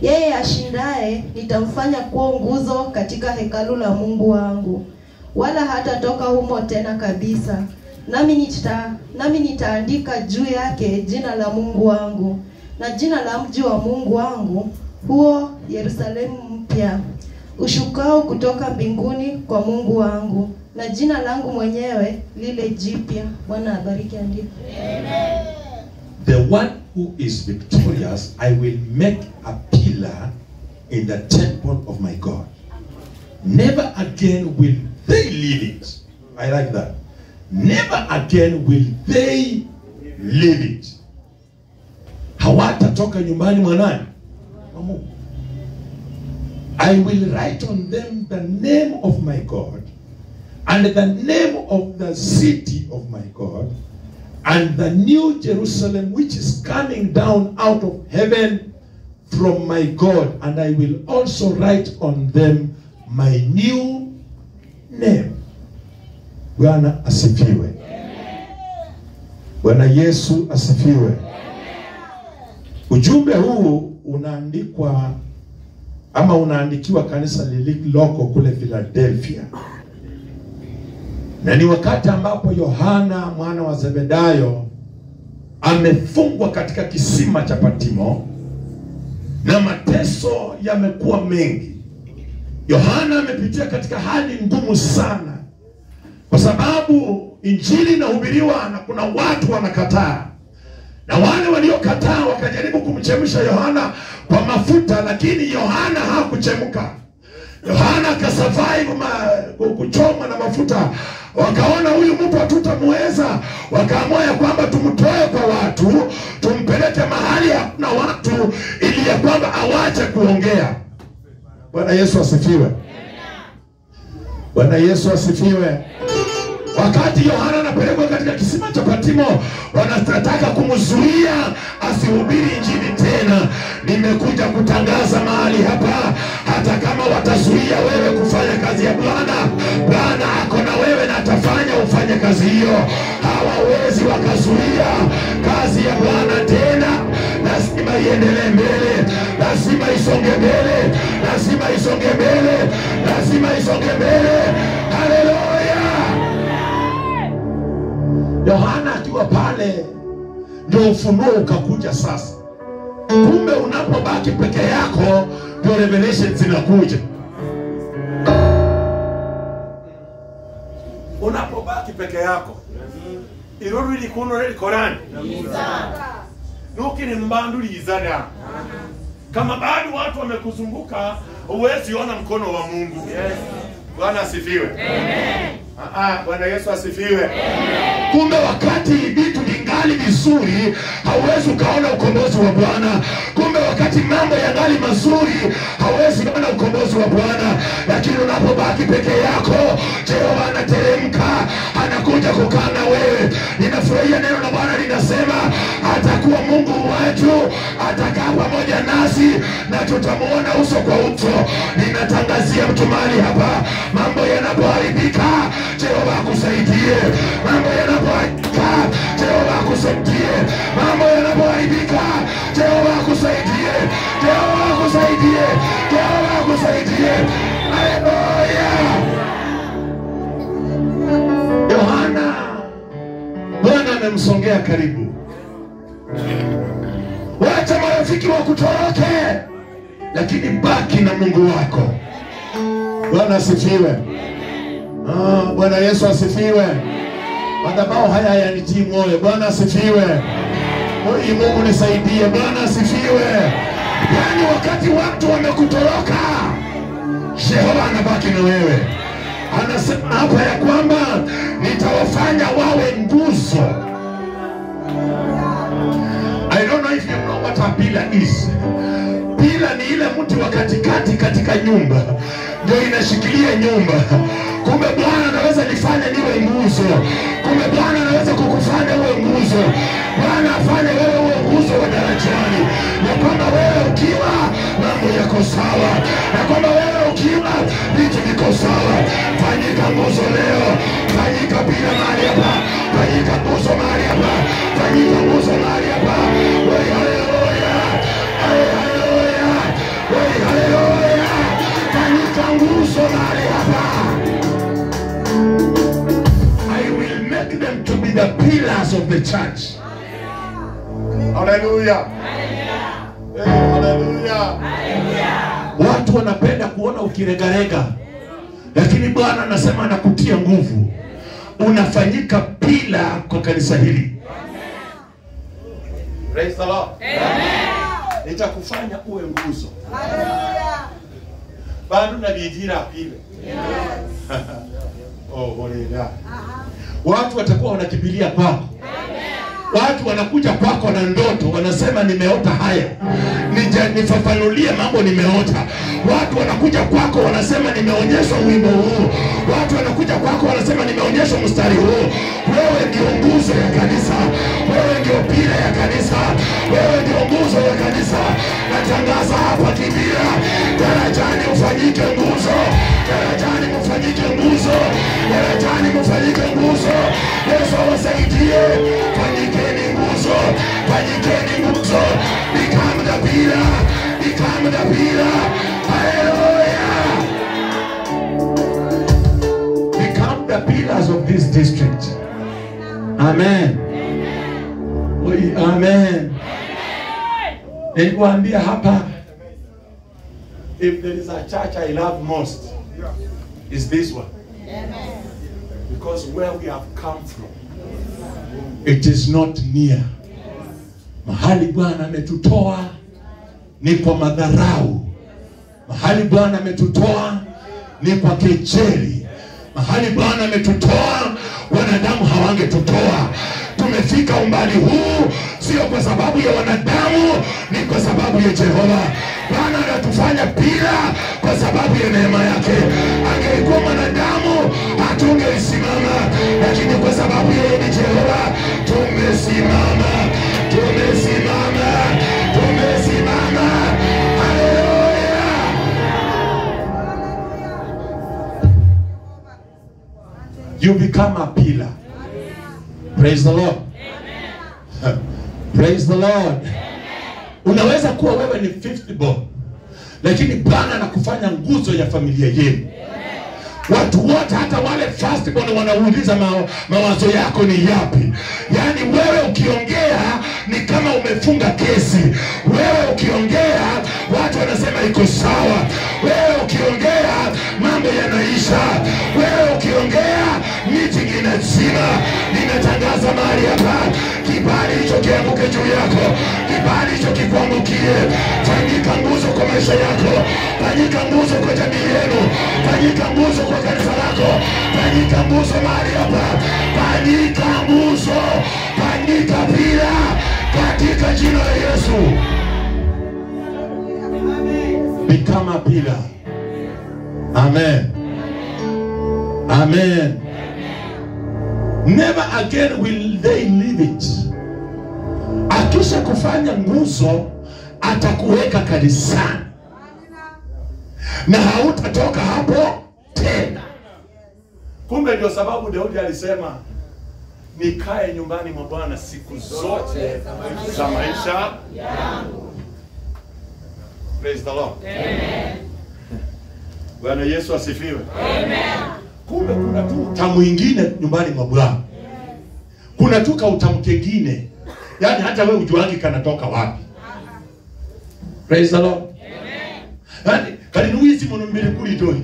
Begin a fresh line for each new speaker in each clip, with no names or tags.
Yeye ashindaye nitamfanya kuwa nguzo katika hekalu la Mungu wangu, wala hatatoka humo tena kabisa. Nami nitaandika juu yake jina la Mungu wangu na jina la mji wa Mungu wangu, huo Yerusalemu mpya, ushukao kutoka mbinguni kwa Mungu wangu, na jina langu mwenyewe lile jipya. Bwana abariki andiko.
Amen.
The one who is victorious, I will make a pillar in the temple of my God. Never again will they leave it. I like that. Never again will they leave it. Hawatatoka nyumbani mwa nani? Mwa Mungu. I will write on them the name of my God and the name of the city of my God and the new Jerusalem which is coming down out of heaven from my God, and I will also write on them my new name. Bwana asifiwe. Bwana Yesu asifiwe. Ujumbe huu unaandikwa ama unaandikiwa kanisa lililoko kule Philadelphia. Na ni wakati ambapo Yohana mwana wa Zebedayo amefungwa katika kisima cha Patimo na mateso yamekuwa mengi. Yohana amepitia katika hali ngumu sana, kwa sababu injili inahubiriwa na kuna watu wanakataa. Na wale waliokataa wakajaribu kumchemsha Yohana kwa mafuta, lakini Yohana hakuchemka. Yohana akasurvive kuchoma na mafuta. Wakaona huyu mtu hatutamweza, wakaamua ya kwamba tumtoe kwa watu, tumpeleke mahali hakuna watu, ili ya kwamba awache kuongea. Bwana Yesu asifiwe. Bwana Yesu asifiwe. Wakati Yohana anapelekwa katika kisima cha Patimo, wanataka kumzuia asihubiri injili tena. Nimekuja kutangaza mahali hapa, hata kama watazuia wewe kufanya kazi ya Bwana, Bwana ako na wewe na atafanya ufanye kazi hiyo. Hawawezi wakazuia kazi ya Bwana tena. Lazima iendelee mbele, lazima isonge mbele, lazima isonge mbele, lazima isonge mbele. Haleluya! Yohana akiwa pale ndio ufunuo ukakuja sasa. Kumbe unapobaki peke yako ndio revelations zinakuja. Unapobaki peke yako, iruru likuno leli Korani nukini mbandu lizada. Kama bado watu wamekuzunguka, huwezi ona mkono wa Mungu. Bwana asifiwe. Amen. Bwana Yesu asifiwe. Amen. Kumbe wakati vitu vingali vizuri, hauwezi ukaona ukombozi wa Bwana. Kumbe wakati mambo yangali mazuri, hauwezi kuona ukombozi wa Bwana. Lakini unapobaki peke yako, Jehova anateremka, anakuja kukaa na wewe. Ninafurahia neno la Bwana linasema atakuwa Mungu wetu, atakaa pamoja nasi na tutamuona uso kwa uso. Ninatangazia mtu mahali hapa, mambo yanapoharibika, Jehova akusaidie. Mambo yanapoharibika, Jehova akusaidie. Mambo yanapoharibika, Jehova akusaidie. Jehova akusaidie. Jehova akusaidie. Haleluya. Yohana, Bwana amemsongea karibu. Wacha marafiki wakutoroke, lakini baki na Mungu wako. Bwana asifiwe. Bwana Yesu asifiwe. Madhabahu haya hayanitii moyo. Bwana asifiwe. Oi Mungu nisaidie. Bwana asifiwe. Yaani wakati watu wamekutoroka, Jehova anabaki na wewe. Anasema hapa ya kwamba nitawafanya wawe nguzo. I don't know if you know what a pillar is. Pillar ni ile mti wa katikati katika nyumba, ndio inashikilia nyumba. Kumbe Bwana anaweza nifanya niwe nguzo. Kumbe Bwana anaweza kukufanya uwe nguzo. Bwana afanye wewe uwe nguzo wa darajani, na kwamba wewe ukiwa mambo yako sawa, na kwamba wewe ukiwa vitu viko sawa. Fanyika nguzo leo, fanyika bila mahali hapa, fanyika nguzo mahali hapa, fanyika nguzo mahali hapa. Haleluya, haleluya, pillars of the church. Hallelujah. Hey, hallelujah. Watu wanapenda kuona ukiregarega, lakini Bwana anasema anakutia nguvu. Unafanyika pila kwa kanisa hili. Praise the Lord. Amen. Nitakufanya uwe nguzo. Hallelujah. Bado na bijira pile. Yes. Oh, hallelujah. Watu watakuwa wanakimbilia kwako. Watu wanakuja kwako na ndoto, wanasema nimeota haya, nifafanulie mambo nimeota. Watu wanakuja kwako wanasema nimeonyeshwa wimbo huu. Watu wanakuja kwako wanasema nimeonyeshwa mstari huu. Wewe ndio nguzo ya kanisa, wewe ndio pila ya kanisa, wewe ndio nguzo ya kanisa. Natangaza hapa Kibira, Darajani ufanyike nguzo, Darajani mfanyike nguzo, Darajani mfanyike nguzo. Yesu awasaidie, fanyikeni nguzo, fanyikeni nguzo. Become the pillar, become the pillar. Hallelujah. Become the pillars of this district. Amen. Amen. Amen. Nilikuambia hapa, if there is a church I love most, is this one. Amen. Because where we have come from, it is not near. Mahali Bwana ametutoa ni kwa madharau. Mahali Bwana ametutoa ni kwa kejeli. Mahali Bwana ametutoa, wanadamu hawangetutoa. Tumefika umbali huu sio kwa sababu ya wanadamu, ni kwa sababu ya Jehova. Bwana anatufanya pila kwa sababu ya neema yake. Angelikuwa mwanadamu hatungesimama, lakini kwa sababu yeye ni Jehova tumesimama, tumesimama, tumesimama. Hallelujah. You become a pillar. Praise the Lord. Amen. Praise the Lord. Amen. Unaweza kuwa wewe ni fifth born, lakini Bwana anakufanya nguzo ya familia yenu. Watu wote hata wale first born wanauliza mawazo yako ni yapi. Yaani wewe ukiongea ni kama umefunga kesi. Wewe ukiongea watu wanasema iko sawa. Wewe ukiongea mambo yanaisha. Wewe ukiongea miti inazima. Ninatangaza mahali hapa, kibali hicho kianguke juu yako, kibali hicho kikuangukie. Fanyika nguzo kwa maisha yako, fanyika nguzo kwa jamii yenu, fanyika nguzo kwa kanisa lako, fanyika nguzo mahali hapa, fanyika nguzo, fanyika pila katika jina la Yesu. Become a pillar. Amen. Amen. Never again will they leave it. Akisha kufanya nguzo, atakuweka kanisani na hautatoka hapo tena. Kumbe ndio sababu Daudi alisema nikae nyumbani mwa Bwana siku zote za maisha yangu. Praise the Lord. Amen. Bwana Yesu asifiwe. Amen. Kumbe kuna tu utamu mwingine nyumbani mwa Bwana. Kuna tu ka utamu kengine. Yaani hata wewe ujuangi kanatoka wapi. Praise the Lord. Amen. Yaani kalinuizi mono mbili kuli doi.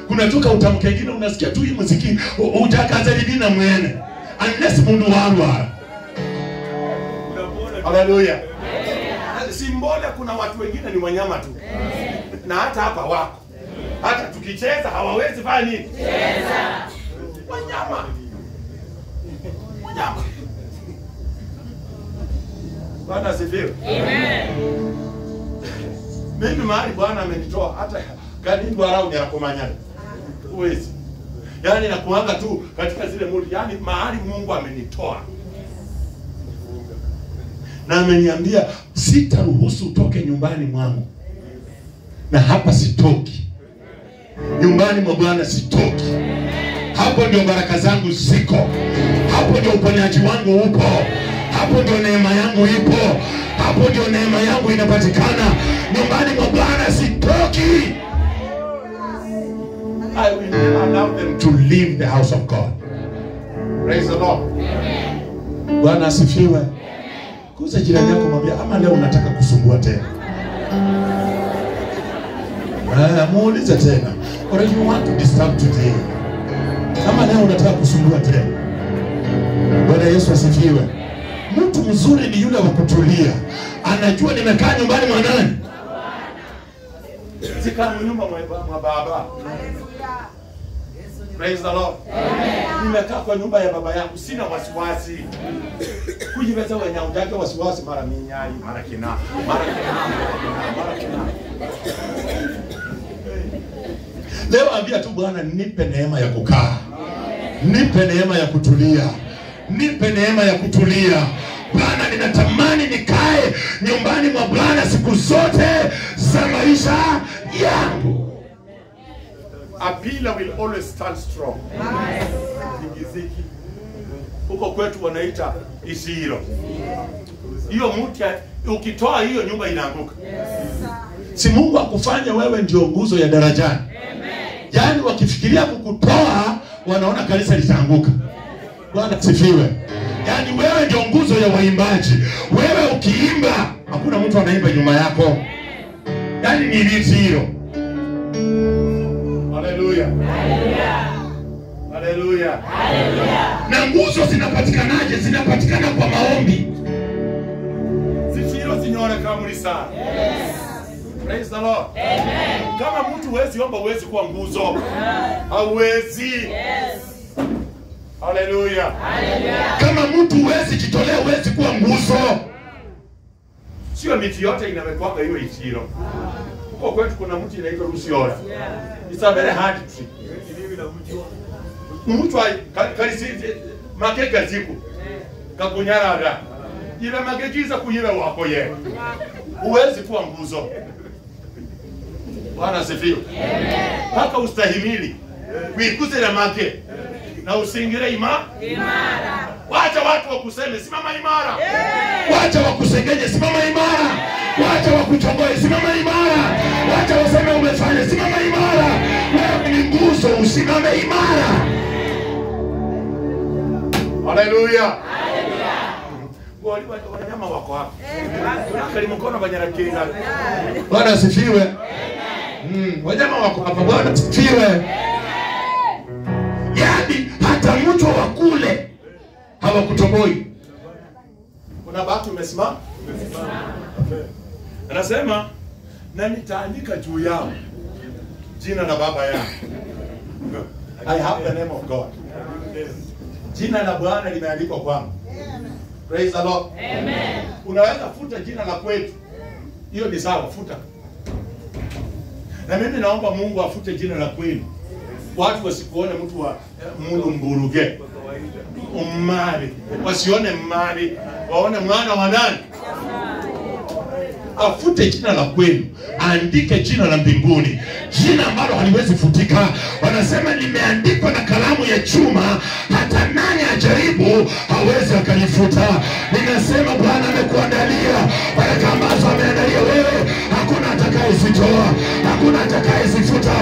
Kuna tu ka utamu kengine unasikia tu hii muziki utakaza libina mwene. Unless mundu warwa. Hallelujah. Simbole kuna watu wengine ni wanyama tu. Na hata hapa wako. Hata tukicheza hawawezi fanya nini? Cheza. Wanyama. Wanyama. Bwana asifiwe. Amen. Mimi mahali Bwana amenitoa hata kanibu arau ni huwezi. Yaani nakuanga tu katika zile muli, yaani mahali Mungu amenitoa. Na ameniambia sitaruhusu utoke nyumbani mwangu. Na hapa sitoki. Nyumbani mwa Bwana sitoki. Hapo ndio baraka zangu ziko. Hapo ndio uponyaji wangu upo. Hapo ndio neema yangu ipo. Hapo ndio neema yangu inapatikana. Nyumbani mwa Bwana sitoki. I will never allow them to leave the house of God. Praise the Lord. Amen. Bwana asifiwe. Kuza jirani yako mwambie, ama leo unataka kusumbua tena. Muulize tena. Or you want to disturb today. Kama leo unataka kusumbua tena. Bwana Yesu asifiwe. Mtu mzuri ni yule wa kutulia. Anajua nimekaa nyumbani mwa nani? Sikaa nyumba mwa baba. Praise the Lord. Nimekaa kwa nyumba ya baba yangu, sina wasiwasi. Kujiweza wenye ujake wasiwasi mara minyai, mara kina, mara kina, mara kina. Leo ambia tu Bwana, nipe neema ya kukaa. Nipe neema ya kutulia. Nipe neema ya kutulia. Bwana, ninatamani nikae nyumbani mwa Bwana siku zote za maisha yangu. A pillar will always stand strong. Tingiziki. Huko kwetu wanaita isiro. Hiyo mti ukitoa hiyo nyumba inaanguka. Si Mungu akufanye wewe ndio nguzo ya darajani. Yaani wakifikiria kukutoa wanaona kanisa litaanguka. Bwana sifiwe. Yaani wewe ndio nguzo ya waimbaji. Wewe ukiimba hakuna mtu anaimba nyuma yako. Yaani ni isiro. Hallelujah. Hallelujah. Hallelujah. Na nguzo zinapatikanaje? Zinapatikana kwa maombi. Zifiro zinyore kama sana. Yes. Praise the Lord. Amen. Kama mtu huwezi omba huwezi kuwa nguzo. Hauwezi. Yes. Hallelujah. Hallelujah. Kama mtu huwezi jitolea huwezi kuwa nguzo. Sio miti yote inawekwa hiyo isiro. Huko kwetu kuna mti inaitwa Rusiora. It's a very hard tree. Mtu kalisi makeka ziku. Kakunyarara. Ile makekiza kuyiwe wako ye. Huwezi kuwa nguzo. Bwana asifiwe. Paka ustahimili. Uikuse na make. Na usingire imara. Wacha watu wakuseme simama imara. Wacha wakusengenye simama imara. Wacha wakuchongoe simama imara. Wacha waseme umefanya simama imara. Wewe ni nguzo, usimame imara. Hallelujah. Hallelujah. Wanyama wako hapa. Tunakali mkono banyarakinga. Bwana asifiwe. Wanyama wako hapa. Bwana asifiwe. Yaani hata mtu wa kule hawakutoboi. Kuna baki umesimama? Anasema na nitaandika juu yao jina la baba yao. I have the name of God. Jina la Bwana limeandikwa kwangu. Praise the Lord. Amen. Unaweza futa jina la kwetu. Hiyo ni sawa, futa. Na mimi naomba Mungu afute jina la kwenu. Watu wasikuone mtu wa Mungu mburuge. Umali. Wasione mali, waone mwana wa nani? Afute jina la kwenu, andike jina la mbinguni, jina ambalo haliwezi futika. Wanasema limeandikwa na kalamu ya chuma, hata nani ajaribu hawezi akalifuta. Ninasema Bwana amekuandalia baraka ambazo ameandalia wewe, hakuna atakayezitoa, hakuna atakayezifuta,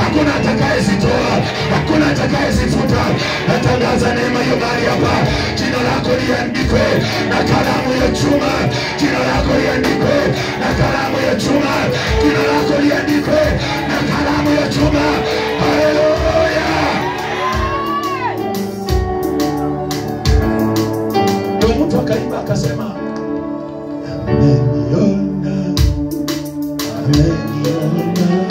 hakuna atakayezitoa, hakuna atakayezifuta. Natangaza neema hiyo mahali hapa, jina lako liandikwe na kalamu ya chuma, jina lako liandikwe na kalamu ya chuma, jina lako liandikwe na kalamu ya chuma. Haleluya. Ndio mtu akaimba akasema, ameniona, ameniona.